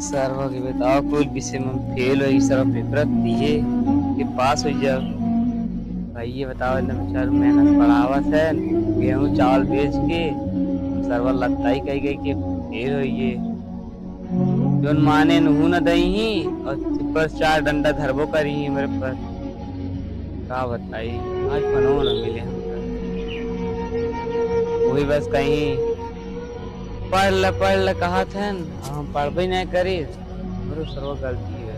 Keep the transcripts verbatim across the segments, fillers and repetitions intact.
सरवा के बताओ, कुल विषय में फेल होई, सरवा पेपर दिए के पास हो जाओ। भाई ये बताओ, इतना बेचारू मेहनत पढ़ावत है, गेहूं चावल बेच के, सरवा लत्ताई कही गई के फेल होइए। जोन माने नहू न दई ही और ऊपर चार डंडा धरबो करी ही मेरे पर। का बताई, आज पनो न मिले हमका। वही बस कहीं पढ़ ल, पढ़ ल कहत हन, हम पढ़बे नहीं करी, हमरो सरवा गलती है।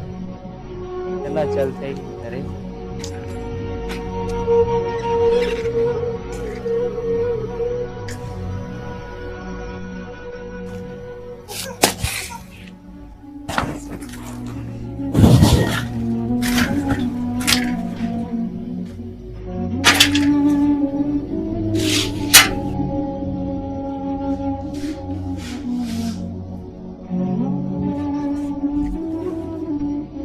चला चलते ही करे।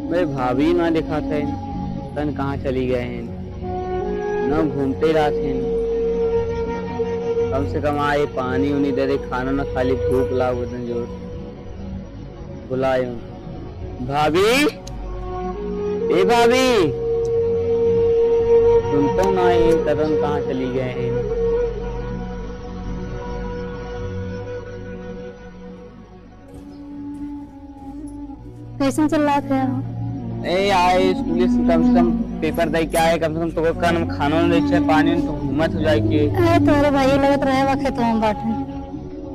मेरे भाभी ना दिखाते हैं, तन कहाँ चली गए हैं, ना घूमते रहते हैं। कम से कम आए, पानी उनी दे दे, खाना ना, खाली भूख लाग उतने जोर। बुलाए उनको। भाभी, ए भाभी, सुनते हो ना, ये कदम कहाँ चली गए हैं? कैसन चिल्लात है? ए, आए स्कूल से कम से कम पेपर दे के आए, कम से कम तोके कन में खाना नहीं दे, पानी नहीं तो घूमत हो जाए के। अरे तोरे भाई लगत रहे बा खेतवा में बाटे।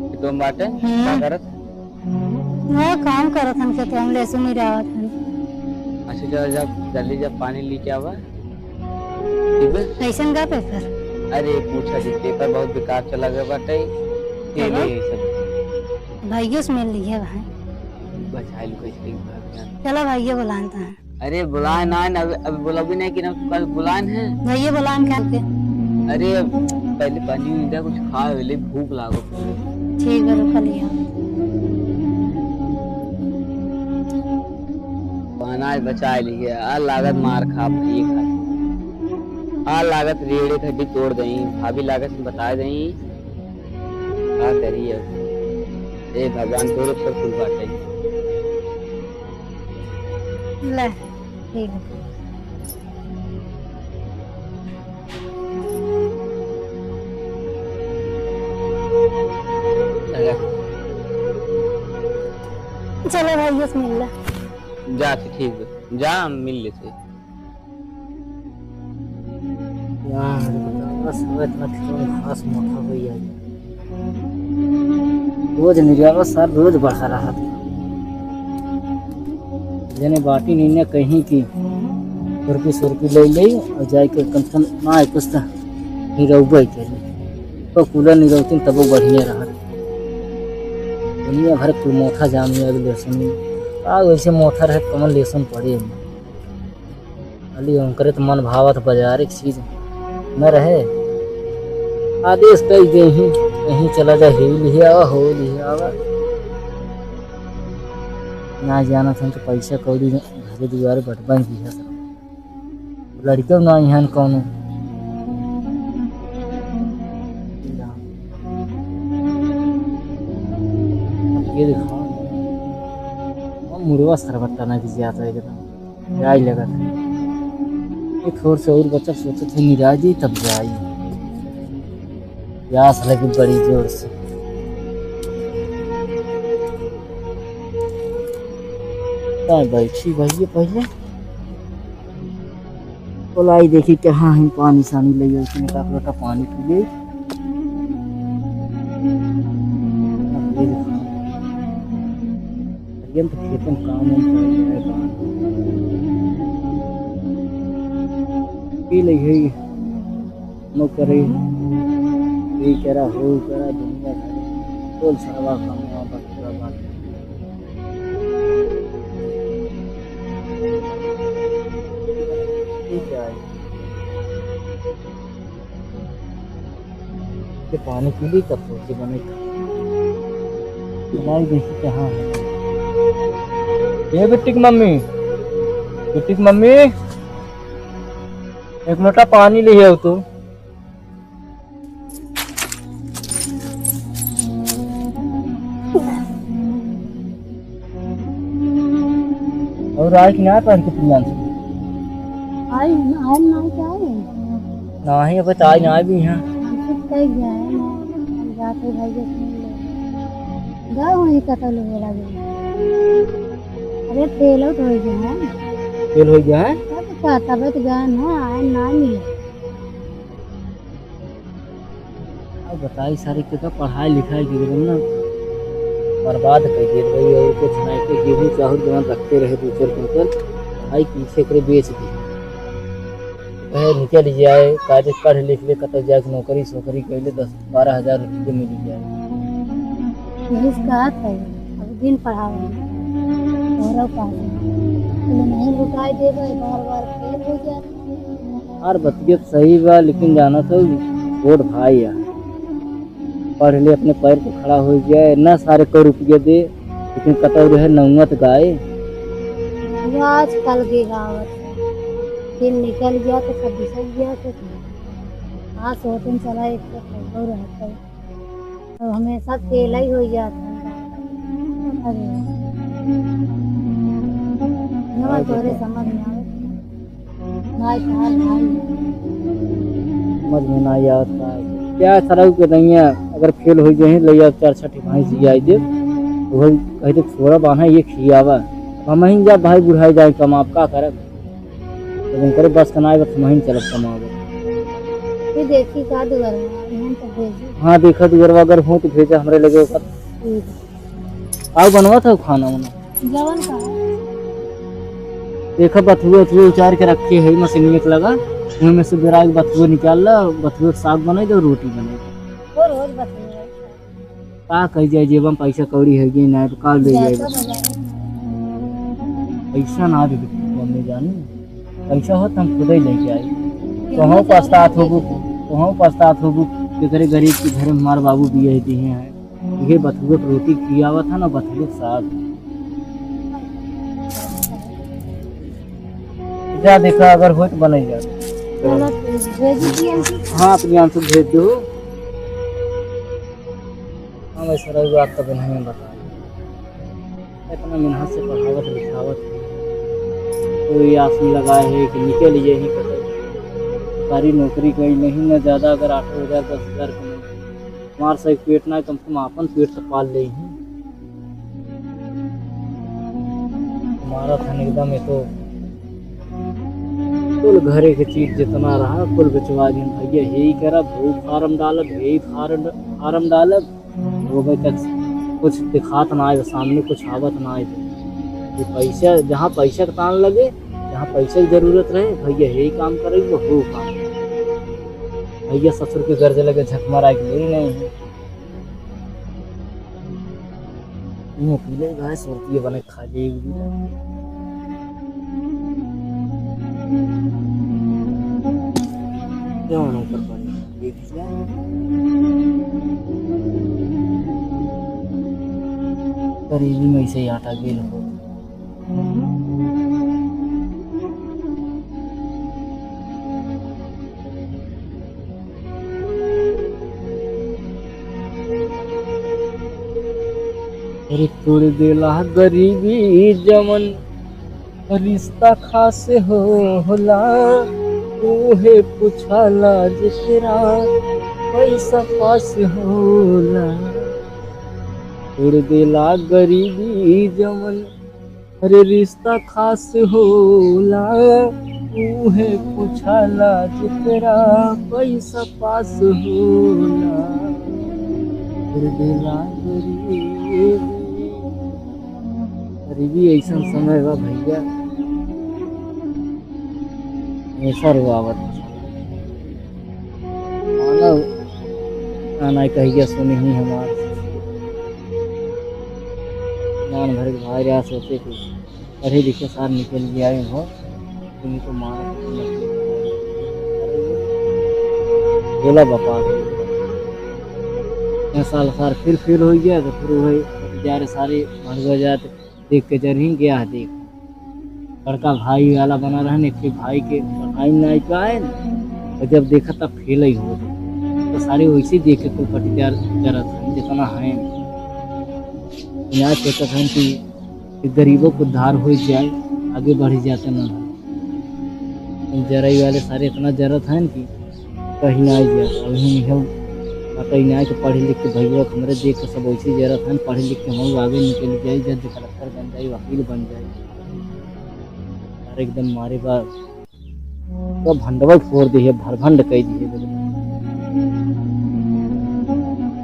खेतवा में बाटे? हम्म। का करत? वह काम करत हन खेतवा में, लहसुन मिरावत हन। अच्छा, जा, जा, जल्दी जा, पानी लेके आवा। ठीक बा? कैसन गा पेपर? अरे, पूछा जी, पेपर बहुत बेकार चला गया बाटे। फेल चलो। है ये सब। भाइयों से मिल लिया भाई। बचा लू कैसे एक बार जान। चलो भाइयों बुलान तो है। अरे, बुलाए ना, ना, अभी, अभी बोला भी नहीं कि ना कल बुलान है। भाइयों बुलान क्या के? अरे, पहले पानी उनी दे, कुछ खाए ले, भूख लागो। ठीक है, रुका लिया। बहनाज बचाए लिए, आ लागत मार खा भाई खा। आ लागत रेड़े के हड्डी तोड़ दई, भाभी लागत में बता दई। का करी अब? ए भगवान, तोरे पर कुल बाटे। ले, ठीक है। चलो भाई, बस मिल ले। जा, ठीक बा। जा, हम मिल लेते। यार, बस वो इतना खेतवा में घास मोटा हो गया। रोज निरावा सर रोज बढ़ा रहा था। जने बाटी नहीं ने कहीं की खुरपी सुरपी ले ले और जाए के कम से कम ना कुछ तो निरौबे के लिए। तो कूलर निरौतिन तबो बढ़िया रहा। दुनिया भर कुल मोथा जाम में अभी लेसन। का वैसे मोथा रहे कमन लेसन पड़े। खाली उनकरे त मन भावत बाजारे के चीज न रहे। आदेश कई देही, कहीं चला जा, ही लिहे आवा, हो लिहे आवा। ना जानत हन तो पैसा कौड़ी घरे दुआरे बटबा ही दिया सब। लड़िका ना इहान कौनो। ये देखो, वो मुड़वा सरबत्ता ना की ज्यादा एकदम। जाई लगत है। एक ओर से और बचत सोचत है, निराई दी तब जाई। प्यास लगी बड़ी जोर से। ताई बैठी भैया पहले। बोलाई देखी कहाँ है पानी सानी ले, उसने का लोटा पानी पी ले। ये देखो। अरे, हम तो खेतन काम हम करे, करे काम। पी ले है, नो करे, ये करा, हो करा, दुनिया करे। बोल सरवा काम, वहाँ पर पूरा बात। ठीक है। ये पानी पी ली, तब सब्जी बने। बनाई देखी कहाँ है। ये बिट्टी की मम्मी, बिट्टी की मम्मी, एक लोटा पानी ले आओ तो। और आए कि ना पढ़ के प्रियांशु? आई, आई ना क्या है? नाही, अबे तो आई ना भी यहाँ। हमसे कह गया है ना, हम जाते भाई के सुन ले। गए वहीं कतल हो लगे। अरे फेल आउट हो गया है। फेल हो गया है? तब का, तबे तो गए ना, आए ना मिले। अब बताई सारे के तो पढ़ाई लिखाई के एकदम ना बर्बाद कर दिए भाई। और कुछ नहीं के गेहूं चाहूर जवन रखते रहे दो चार कुंटल, भाई पीछे करे बेच दी। कहे निकल जाए, काजे पढ़ लिख ले, कतौ जाके नौकरी सोकरी कर ले, दस बारह हजार रुपये मिल जाए। यही से कहत है, अब दिन पढ़ावे, तोहरा का है। तुम नहीं लुटाई देबे, बार बार फेल हो जाए। यार, बतिया तो सही बा, लेकिन जानत हो, छोट भाई है, पढ़ ले, अपने पैर पे खड़ा हो जाए, ना सारे को रुपया दे, लेकिन कतौ रहे नौत गाए। वो आजकल के गावत है, दिन निकल गया तो सब बिसर गया तो क्या? आज सोचन चला एक तो खबर रहता है। तो हमेशा फेल ही हो जाता है। अरे, नवा तोरे समझ में आवे। भाई, भाई, भाई। समझ में ना आवत बा। क्या सरऊ के दैया, अगर फेल हो गए हैं, ले आओ चार छठी भैंस जियाई दे। तो भाई, कहे तो छोरा बान्हा ये खियावा। अब हम ही जा भाई बुढ़ाई जाए कमाब, का करब? तो उनकरे बस का ना आए, बस हम ही चलब कमाब। ये देखी का दुआर में, हम तो भेजी। हाँ, देखा दुआरवा अगर हो तो भेजा हमरे लगे ओकर। ठीक है। आओ बनवा था खाना वाना। जवन का? देखा बथुए उथुए उचार के रखे है मशीनिया के लगा, उनमें से बेरा के बथुए निकाल ला, बथुए के साग बनाई दो, रोटी बनाई दो। वो रोज बथुए। का कही जाए, जेबम पैसा कौड़ी है कि ना, तो का ले जाए? जाता बाजार। पैसा ना दे दे, मम्मी जानी, पैसा हो तो हम खुद ही लेके आई। कहूँ पछतात होबू, कहूँ पछतात होबू, तेरे गरीब के घर में हमारे बाबू बियाह दिए हैं। ये बथुए के रोटी खियावत है ना, बथुए के साग। जा देखा, अगर हो तो बनाई जा। चलो, भेज दिए। हाँ, अपने आंसू भेज दो। हाँ, वैसे रही बात तो नहीं बता। इतना मेहनत से पढ़ावत लिखावत है, कोई आस नहीं लगाए है कि निकल ये ही कतई सरकारी नौकरी कहीं नहीं, ना ज़्यादा अगर आठ हजार, दस हजार कमाई, हमार सही पेट ना, कम से कम आपन पेट तो पाल ले ही। हमारा था एकदम ये तो कुल घरे के चीज जितना रहा, कुल बेचवा दिन भैया, हे ही करब, हे ही फार्म डालब, हे ही फार्म, फार्म डालब। वो भाई तक कुछ दिखात ना आए, सामने कुछ आवत ना आए। ये पैसा, जहाँ पैसा के तान लगे, जहाँ पैसा की जरूरत रहे, भैया हे ही काम करे, वो हो काम। भैया ससुर के गर्ज लगे झक मारा के ले नहीं है। मुँह पी ले गाय, सुरती बने खा जाए एक दिन। जौन ऊपर पड़े, देख लिया। गरीबी में ऐसे ही आटा गेल हो। अरे तोड़ देला गरीबी जमन रिश्ता खास हो होला, उहे पुछाला जेकरा पैसा पास होला। तोड़ देला गरीबी जमन, अरे रिश्ता खास होला, उहे पुछाला जेकरा पैसा पास होला। तोड़ देला गरीबी। गरीबी ऐसन समय बा भैया, हमेशा रोआवत। मानव ना, ना कहिया सुनी ही हमार। जान भर के भाई रहा सोचे कि पढ़े लिखे सार निकल गया है हो, तुमको मानव बोला बापा। ये साल सार फिर फेल हो गया, तो फिर वही जा रहे सारे भर जाते। देख के जरही गया है, देख। बड़का भाई वाला बना रहन, एक ठे भाई के पढ़ाई में नाई पाए न। और जब देखा तब फेल ही हो। तो सारे वैसे ही देख के कुल पटीदार जरत हैं, जितना है। ना सोचत हैं कि, कि गरीबों को उद्धार हो जाए। आगे बढ़ी जात ना। जरई वाले सारे इतना जरत हैं कि कहीं ना जात। अभी हम पता ही ना कि पढ़ लिख के भैया हमरे देख के सब वैसे जरत हैं, पढ़ लिख के हम आगे निकल जाए, जज कलेक्टर बन जाए, वकील बन जाए। अरे एकदम मारे बा, तो भंडवा फोड़ दिए, भरभंड कह दिए।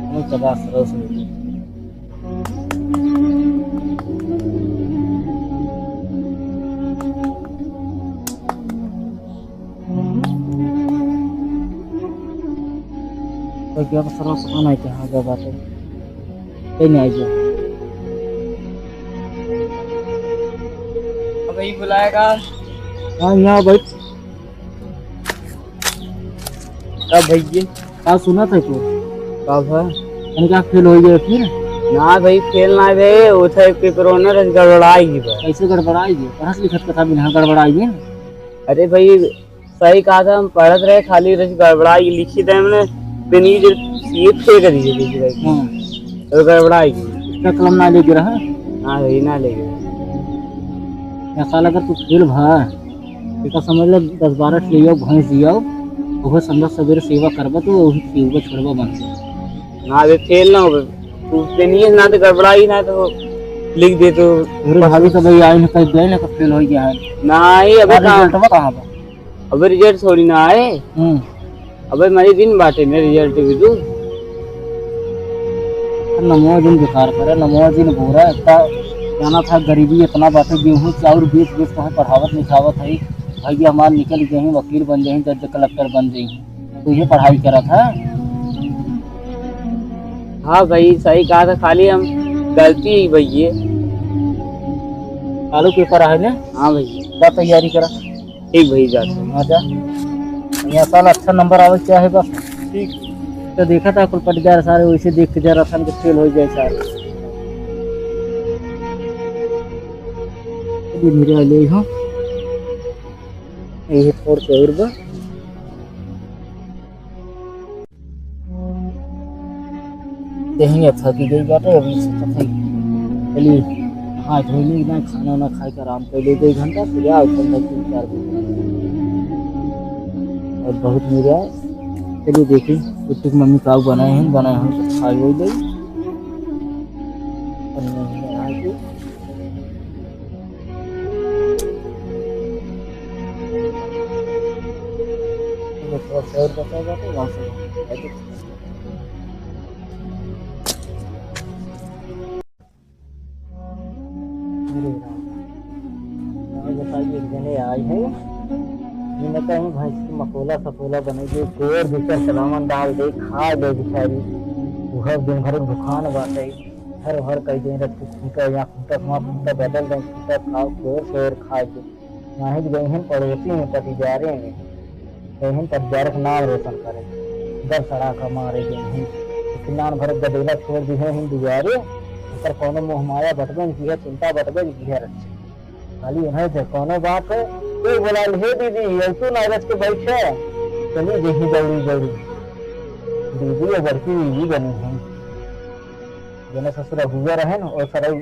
हम तबाह सरस हो गए। तो क्या सरस पता नहीं कहाँ गया बात है। कहीं नहीं आ गया। अब यही बुलाएगा। हाँ, यहाँ बैठ। का भैया? का सुनत है तू? का भा? तनी का फेल हो गया फिर? ना भाई, फेल ना बे, वो था कि कोरोना रस गड़बड़ाई गई बा। कैसे गड़बड़ाई गई? पढ़त लिखत कथा बिना गड़बड़ाई गई ना? अरे भाई, सही कहा था, हम पढ़त रहे, खाली रस गड़बड़ाई लिखी थे हमने, बिनी जो ये फेंक दिए, लिखी भाई। हाँ। तो गड़बड़ाई गई। इसका कलम ना लेके रहा? हाँ भाई, ना लेके रहा। या साल अगर तू फेल भा, एका समझ ले, दस बारह ठे ले आओ, भैंस दियाओ, ओहो संध्या सवेरे सेवा करबा तो ओही सेवा छोड़बा बंद। ना बे, फेल ना होबे। तू पेनिए ना तो गड़बड़ाई ना तो लिख दे तो। अरे भाभी सब भाई आए ना, कह गए ना, कब फेल हो गया है। ना, ये अबे अरे कहाँ? रिजल्टवा कहाँ बा? अबे रिजल्ट थोड़ी ना आए। हम्म। अबे मरी दिन बाटे में रिजल्ट भी दू। नमो जिन बेकार करे, नमो जिन बुरा, इतना जाना था गरीबी इतना बाटे, गेहूं चाउर बेच बेच कहीं पढ़ावत लिखावत है। भैया हमार निकल गए हैं, वकील बन जाए, जज कलेक्टर बन जाए, तो ये पढ़ाई करा था। हाँ भाई, सही कहा था, खाली हम गलती ही भैया। कालू पेपर आहे ने? हाँ भैया। का तैयारी करा? ठीक भाई, जाते हैं। हाँ, जा। यहाँ साल अच्छा नंबर आवे के चाहे बस। ठीक। तो देखा था कुल पटीदार सारे वैसे देख के जरा सन के फेल हो जाए सारे। अभी मेरे वाले हो। यही थोड़ के और बा। देहिया थकी गई बाटे, अभी सोचत हई, चली हाथ धोइली ना, खाना वाना खाए के आराम कर ले, दो घंटा, फिर आओ, ठंडा तीन चार बजे। और बहुत मेरा, चलिए देखी, कुट्टू की मम्मी का बनाए हैं, बनाए हैं, तो खाए वही दे। और नहीं बनाए के। थोड़ा सा और बचा जाता है, वहाँ से। अरे राम। और बताइए, एक जने आई है, इन्हें कहीं भैंस की मकोला सफोला बने दे, गोर भीतर सलामन डाल दे, खा ले बेचारी। वह दिन भर भुखान बाटे, घर भर कई दिन रख के खूंटा, यहाँ खूंटा, वहाँ खूंटा बदल दे, खूंटा खाओ, गोर से और खा दे। नाहीं कि जइहन पड़ोसी में, पटीदारे में, जइहन पटीदारे के नाम रोशन करे, दर सड़ा का मारे जइहन। लेकिन नान भर गदेला छोड़ दिहे हैं दुआरे, ओकर कौनो मोह माया बटबे न किहे, चिंता बटबे न किहे रच्चे। खाली उन्हें से कौनो बात है, तू बोला, "हे दीदी, अब तू ना रच के बैठे।" चली जही दौड़ी दौड़ी। दीदी और बड़की बीवी बनी हैं। जने ससुर अगुआ रहे न, और सरऊ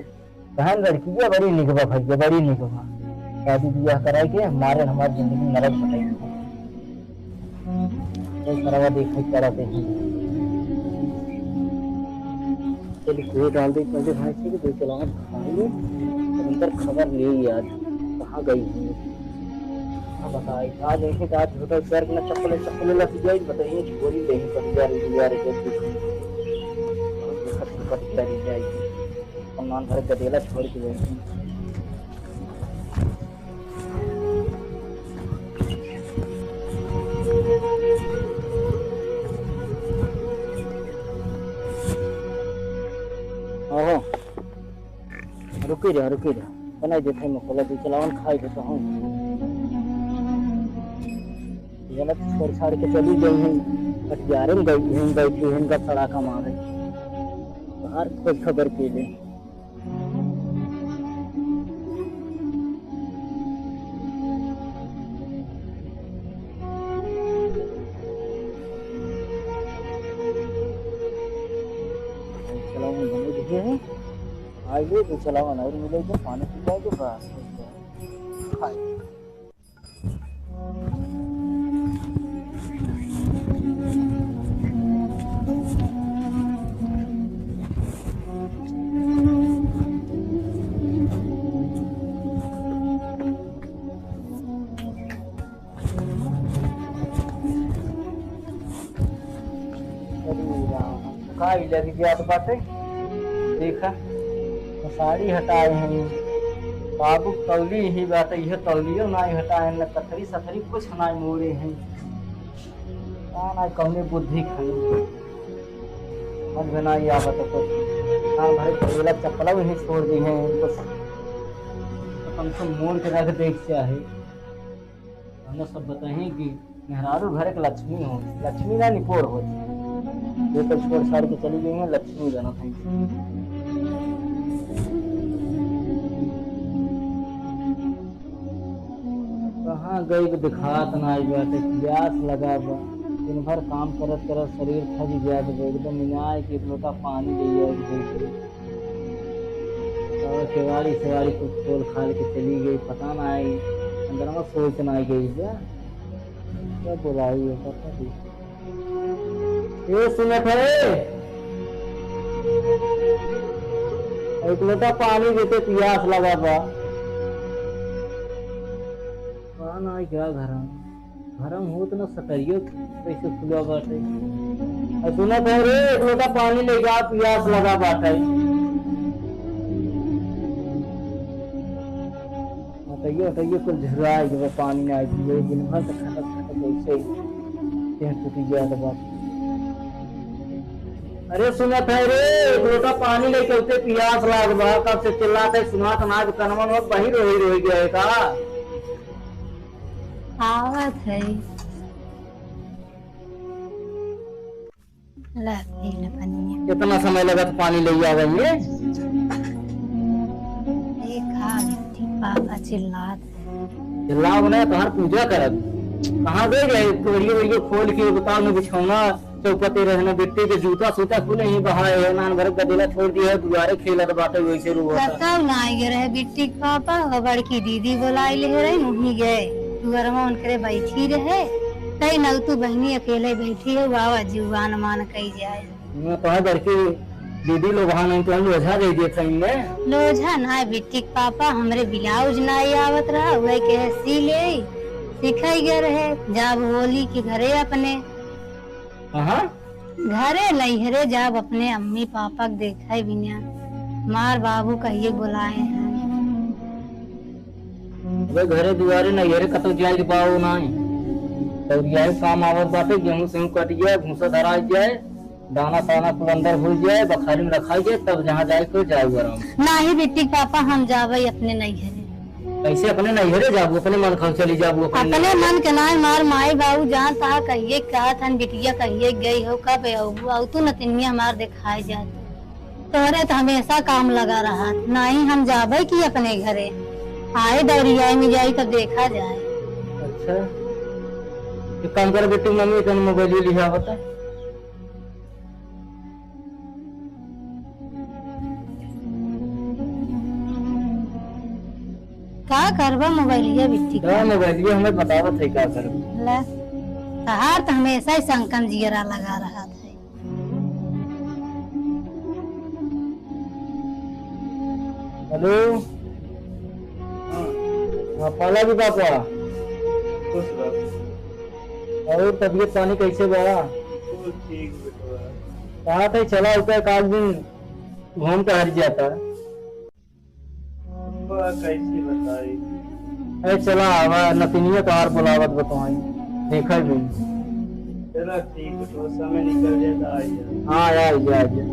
बहन लड़किया बड़ी निक बा भैया, बड़ी निक बा। शादी बियाह कराए के मारे हमार जिंदगी नरक बनाई। कोई सरवा देखे पड़ा देखे। चलिए कोई डाल दे पहले भाई से कि दो चलावन खाई ले, तो उनकर खबर ले यार कहाँ गई है। हाँ बताई, आज ऐसे का झूठा स्वर्ग में चप्पल चप्पल लग जाए, बताइए झोरी ले ही पड़ जा रही है यार, के पड़ जाएगी। सामान भर गदेला छोड़ के गई थी। ओहो, रुकी रह, रुकी रह। बनाई देते हैं मकोला, दू चलावन खाई देता हूँ। ये ना छोड़ छाड़ के चली गई हैं, कटियारे में गई हैं, बैठी हैं, गप सड़ाका मारे। बाहर खोज खबर के लिए। चलावन बने दिए हैं। आइए तो चलावन और मिले तो पानी पी जाए तो बस। खाए। अरे राम, का ई लग जात बाटे? देखा, साड़ी हटाए हैं, बाबू तौली ही बाटे, इहे तौलियो नाई हटाए, न कथरी सथरी कुछ नाई मोड़े हैं। का नाई कौने बुद्धि खाई, समझ में नाई आवत कुछ। हाँ, भरे पटेला चप्पल वहीं छोड़ दी हैं, इनको सब, कम से कम मोड़ के रख दे के चाहे। हमने सब बताई कि मेहरारू घर के लक्ष्मी हो, लक्ष्मी ना निपोर हो। ये तो छोड़ छाड़ के चली गई है, लक्ष्मी बनत है। कहाँ गई के दिखात ना आई बाटे, प्यास लगा बा। दिन भर काम करत करत शरीर थक जात बा, एकदम इनाय के एक लोटा पानी ले आई दे। और केवाड़ी सेवाड़ी कुल खोल खाल के चली गई, पता ना आई, अंदर में सोच ना आई गई क्या, क्या बोलाई है, पता नहीं। ए, सुनत है? एक लोटा पानी देते, पियास लगा बा। पता ना आई क्या घर में। गरम होत न सटरियो कैसे खुला बाटे। आ सुनत है रे, एक लोटा पानी ले जा, पियास लगा बाटे। हटइयो, हटइयो, कुल झुराए जब पानी ना आई पिए, दिन भर से खटक खटक ऐसे ही देह टूटी जात बाटे। अरे सुनत है रे, एक लोटा पानी लेके उते पियास लाग बा, कब से चिल्लात है, सुनात ना, कनवा में बहिर होई रह गया है का? आवत है। ला, पी ले पनिया। कितना समय लगत पानी ले आवे में? ए, का बिट्टी पापा चिल्लात है। चिल्लाओ ना, तोहार पूजा करब। कहाँ गए रहे? तोरियो वोरियो खोल के बताओ ना, बिछौना चौपटे रहे ना, बिट्टी के जूता सूता कुल यहीं बहाए है, नान भर गदेला छोड़ दिया है, दुआरे खेलत बाटे, वैसे रोवत है। बताओ ना, आए रहे बिट्टी के पापा, वो बड़की दीदी बोलाए ले रहे, वहीं गए। दुआरवा उनकरे बैठी रहे, कही ना तू बहनी अकेले बैठी है, वाह जुबान मान कही जाए। मैं तो है बड़की दीदी लोग वहाँ नहीं तो लोझा दे दिए था इनने। लोझा ना बिट्टी के पापा, हमरे ब्लाउज ना आवत रहा, वह कहे सी ले, सिखाई गए रहे, जाब होली के घरे अपने। कहाँ? घरे नैहरे जाब अपने अम्मी पापा के देखे बिना। मार बाबू कहिए बुलाए हैं। अबे घरे दुआरे नैहरे कतौ जाए के बाओ नाई। तब यही काम आवत बाटे, गेहूं सेहूं कट जाए, भूसा धरा जाए, दाना साना कुल अंदर हो जाए, बखारी में रखा जाए, तब जहाँ जाए के जाए आराम। नाही बिट्टी के पापा, हम जाबे अपने नैहरे। कैसे अपने नैहरे जाबू? अपने मन खाऊ चली जाबू अपने अपने नैहरे। मन के नाय मार माई बाबू जान तहा कहिए कहत हन बिटिया कहिए गई हो कब अउबू? अउ तू नतिनिया हमार देखाए जात। तोहरे त हमेशा काम लगा रहत। नाही हम जाबे की अपने घरे। आए दौरियाए में जाई तब देखा जाए। अच्छा। एक काम कर बिट्टी मम्मी तन मोबाइल लिहा बता। का करबा मोबाइलिया बिट्टी का? दा मोबाइलिया हमें बतावत है का करबा। ले, तहार त हमेशा ही संकन जियरा लगा रहत है। हेलो। हाँ। हाँ, पाला जी पापा। खुश रह। और तबीयत पानी कैसे बा? कुल ठीक बेटवा। कहा था चला होता है, एक आध दिन घूम के हट जाता। बा, कैसे बताई? अरे चला, आवा, नतिनिया तोहार बुलावत बतवाई, देखा भी। चला, ठीक है, तो समय निकल जाए तो आई जा। हाँ, आ जा, आ जा।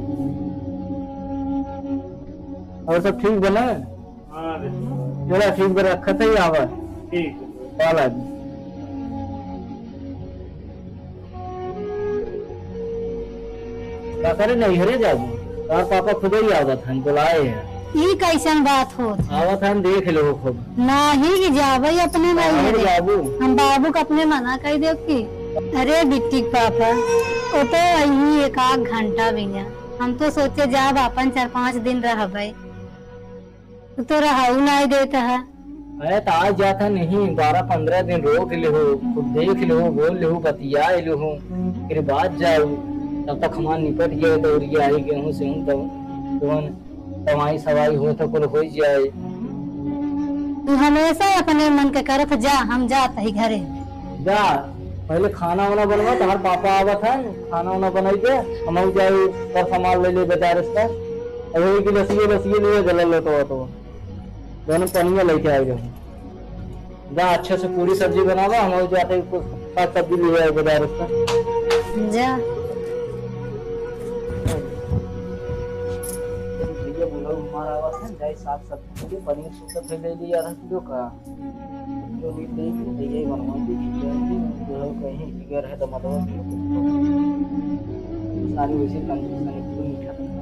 और सब ठीक बना? हाँ, बेटा। चला, ठीक बा, रखत ही, आवा। ठीक है। पाला जी। का करे नैहरे जाबू? तोहार पापा खुदे ही आवत हन, बुलाए हैं। ई कैसन बात होत है? आवत हन, देख लो खूब। नाही कि जाबे अपने नैहरे। जाबू? हम बाबू के अपने मना कर देब की? अरे बिट्टी के पापा, वो तो यही एक आध घंटा बिना। हम तो सोचे जाब अपन चार पाँच दिन रहबे। तू तो रहू नाही देत है। अरे त आ जात है नहीं, बारह पन्द्रह दिन रोक लेहू, खुद देख लेहू, बोल लेहू, बतिया लेहू, फिर बाद जाऊ। तब तक हमार निपट गए, दौड़िया आई गेहूँ से हूँ, तब तुमन कमाई सवाई हो तो कुल हो जाए। तू हमेशा अपने मन के करत जा, हम जात ही घरे। जा, पहले खाना वाना बनवा, तोहर पापा आवत है, खाना वाना बनाई दे, हम जाए और सामान ले ले बाजार से। अरे गिलसिए लसिए ले गलल तो, तो दोनों पनिया लेके आए रहे। जा, अच्छे से पूरी सब्जी बनावा, हम और जाते कुछ साग सब्जी ले आए बाजार से। जा। भैया बोला हमारा आवाज है, जाए साग सब्जी के लिए पनीर सूखा फिर ले लिया आधा किलो का। जो भी ले, ले ये बनवा दे, जो कहीं फिगर है तो मतलब सारी वैसे कंजूस नहीं, पूरी मीठा मीठा।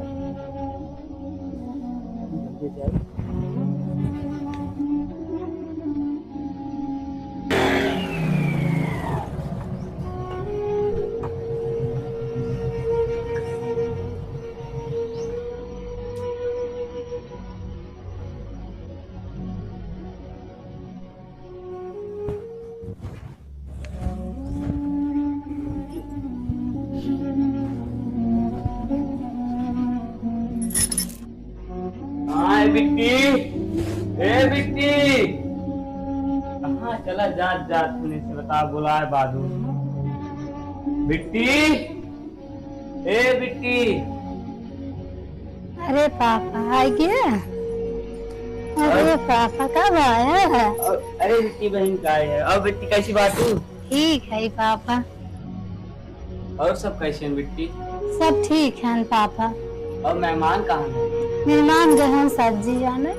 हाँ, ए बिट्टी, ए बिट्टी। कहाँ चला जात, जात तूने से बता, बुलाए बादू। बिट्टी, ए बिट्टी। अरे पापा, आ गया? अरे और? पापा, कब आया है? और, अरे बिट्टी बहन, का है? और बिट्टी, कैसी बात तू? ठीक है पापा। और सब कैसे हैं बिट्टी? सब ठीक है पापा। और मेहमान कहाँ हैं? मेहमान गए हैं सब्जी जाने,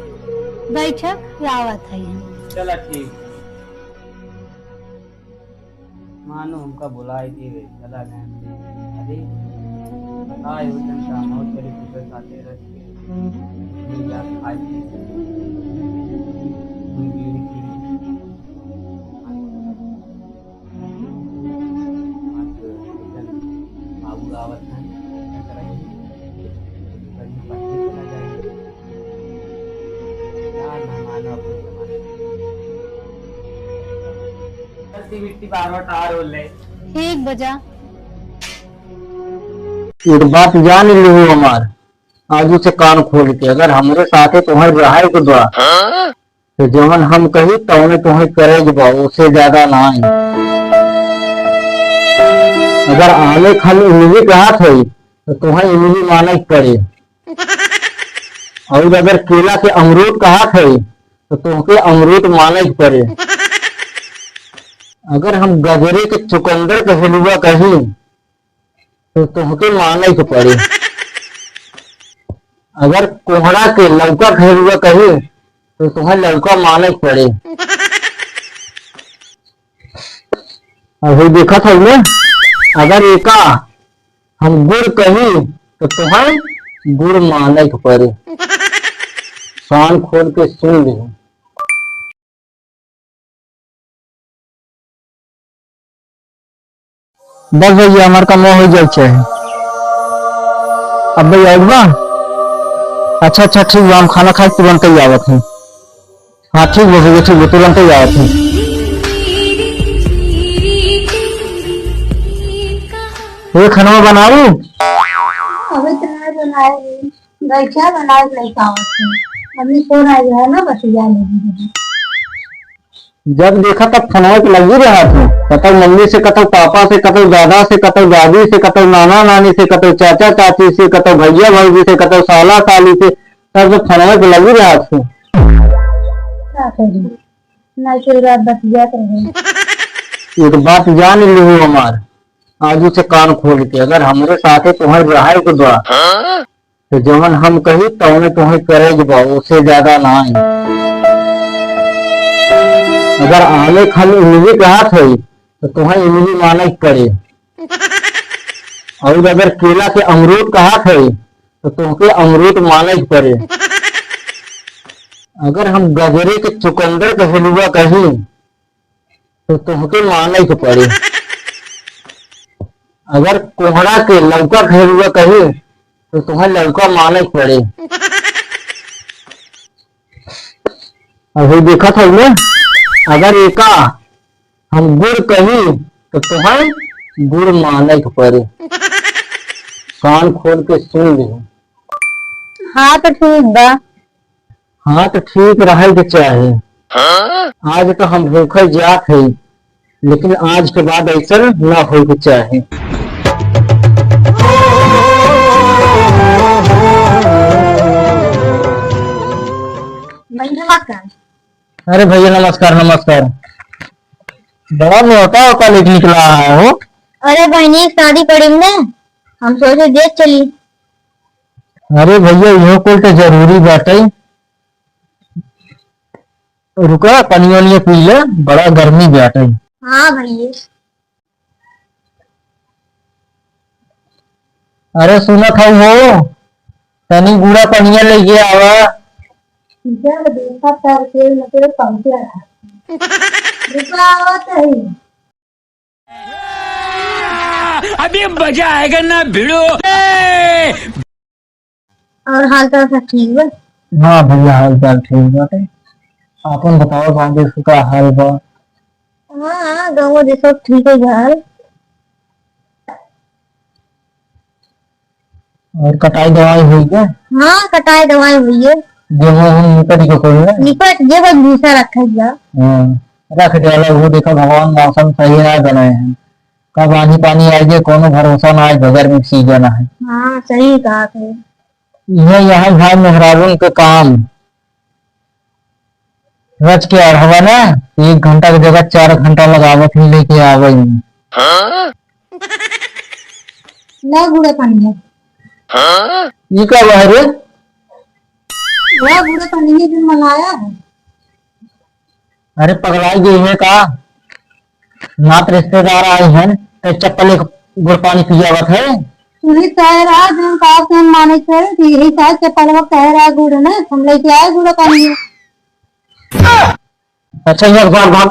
बैठक आवत है हम। चला ठीक। मानो हमका बुलाए के चला गए। अरे, बताए हो तन का मौत करे कुकर साथे रख के। मिल जा खाए के। हम बीड़ी पी। बाबू आवत हैं, क्या करेंगे? कहीं पत्नी चला जाएगी। ना, ना, मानो अपनी जमाना। गलती मिट्टी बार बार टार हो ले। ठीक बजा। एक बात जान लिहू हमार, आजू से कान खोल के, अगर हमरे साथे तोहर रहे के बा, तो जवन हम कही तवने तोहे करे के बा, ओसे ज्यादा नाई। अगर आमे खाली इमली कहत होई, तो तोहे इमली माने के पड़े। और अगर केला के अमरूद कहत होई, तो तोहके अमरूद माने के पड़े। अगर हम गजरे के चुकंदर के हलुआ कही, तो तोहके माने के पड़े। अगर कोहड़ा के लौका के हलुआ कही, तो तोहे लौका माने के पड़े। अभी देखत है ना, अगर एका हम गुड़ कही, तो तोहे गुड़ माने के पड़े। कान खोल के सुन ले। बस भैया, हमार काम हो जाए चाहे। अब भैया, और बा? अच्छा, अच्छा, ठीक बा, हम खाना खाए के तुरंत ही आवत हैं। हाँ, ठीक बा भैया, ठीक बा, तुरंत ही आवत हैं। ये खाना बनाऊ? अभी तो नहीं बनाए। गैचा बनाए के लइका आवत है। अभी फोन आ गया है ना, बतिया लेंगे। जब देखा तब फोनवा के लगी रहत है। कतौ मम्मी से, कतौ पापा से, कतौ दादा से, कतौ दादी से, कतौ नाना नानी से, कतौ चाचा चाची से, कतौ भैया भौजी से, कतौ साला साली से, सब तो फोनवा के लगी रहत है। का करी? ना कोई रात बतियात रहे। एक बात जान लिहू हमार, आजू से कान खोल के, अगर हमरे साथे तोहर रहे के बा, तो जवन हम कही तवने तोहे करे के बा, ओसे ज्यादा नाई। अगर आमे खाली इमली कहत होई, तो तोहे इमली माने के पड़े। और अगर केला के अमरूद कहत होई, तो तोहके अमरूद माने के पड़े। अगर हम गजरे के चुकंदर के हलुआ कही, तो तोहके माने के पड़े। अगर कोहड़ा के लौका के हलुआ कही, तो तोहे लौका माने के पड़े। अभी देखत हऊ ना, अगर एका हम गुड़ कही तो तोहर गुड़ माने के पड़े। कान खोल के सुन ले। हाँ तो ठीक बा। हाँ तो ठीक रहे के चाही। आज तो हम भूखे जात है, लेकिन आज के बाद ऐसा ना होए के चाही। अरे भैया नमस्कार, नमस्कार। बड़ा मोटा होता लेके निकला है हो। अरे बहनी, एक शादी पड़ी ने, हम सोचे देख चली। अरे भैया, इहो कुल तो जरूरी बाटे। रुका, पनिया वनिया पी ले, बड़ा गर्मी बाटे। हाँ भैया। अरे सुनत हऊ हो, तनी गुड़ा पनिया लेके आवा। जब देखा तब के मतलब पहुंचा रहा। रुका आवत है। अभी मजा आएगा ना भिड़ो। और हाल चाल सब ठीक बा? हाँ भैया, हाल चाल ठीक बाटे। आपन बताओ, गाँव देश का हाल बा? हाँ, हाँ, गाँव देश सब ठीक है हाल। और कटाई दवाई हुई क्या? हाँ, कटाई दवाई हुई है। गेहूं हम निपट के कोई ना? निपट, जे बस भूसा रखा गया। हाँ, रख डाला, वो देखो भगवान मौसम सही ना बनाए हैं। कब आंधी पानी आ जाए, कोनो भरोसा ना है, बगैर में सीजन है। हाँ, सही कहा थे। यह, यह भाई मेहरारून के काम। रच के अढ़वा ना, एक घंटा के जगह चार घंटा लगावत ही लेके आवे में। ना गुड़ा पानी है। ये का बा रे? वह गुड़ा पानी है जो मंगाया है। अरे पगलाई गई है का? नात रिश्तेदार आए हैं, तो चप्पल एक गुड़ पानी पियावत है। तू ही कह रहा, जो का कौन माने के, तो यही कहा चप्पल वो कह रहा गुड़ ने, हम लेके आए गुड़ पानी। अच्छा, ये भाग, भाग।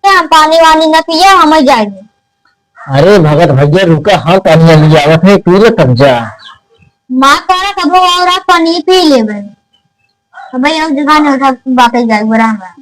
क्या हम पानी वानी न पिया, हम ही जाएंगे। अरे भगत भैया रुका, हाँ पानी लियावत है, पी ले तब जा। माँ कह रहा कबो और आप पानी पी लेबे। तो भाई हम जगह नहीं उठा, बाकी जाए बराबर।